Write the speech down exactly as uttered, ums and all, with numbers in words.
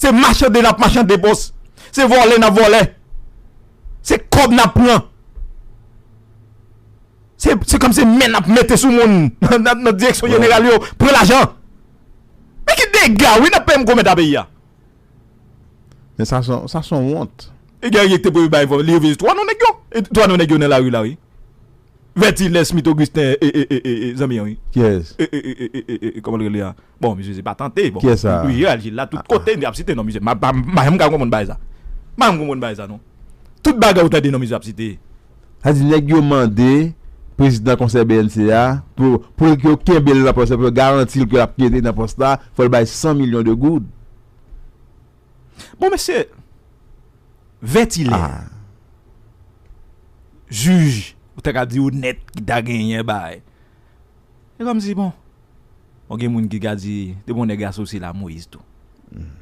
Se machande n ap machande pòs. Se vòlè n ap vòlè. Se kòb n ap pran. Se se kòm se men n ap mete sou moun nan nan direksyon jeneral yo. Pran lajan. Men ki dega wi n ap peye m komèt a peyi a. Men sa se yon- sa se yon wont. E Guerrier ki te premye bay enfòm, li reveye twa non nèg yo. E twa non nèg yo nan lari la wi. Vètilè, Smith Augustin e e e e e zanmi an wi. Kiyès? E e e e e e e kòman l rele a? Bon, misye se patante. Bon, Kiyès sa? Louis Gérald Gilles la, tout kote misye ap site non misye. M pa m pa janm ka konprann bagay sa. M pa janm konprann bagay sa non. Tout bagay ou tande non misye ap site. Sa di nèg yo mande prezidan konsèy B N C a pou pou yo kenbe l nan pòs la, pou yo garanti l ke l ap rete nan pòs la, fò l bay san milyon de goud. Bon mesye, Vètilè, Ah, jij, ou ta ka di onèt ki ta genyen bay. E kòmsi bon, bon gen moun ki ka di te bon nèg asosye la Moyiz tou.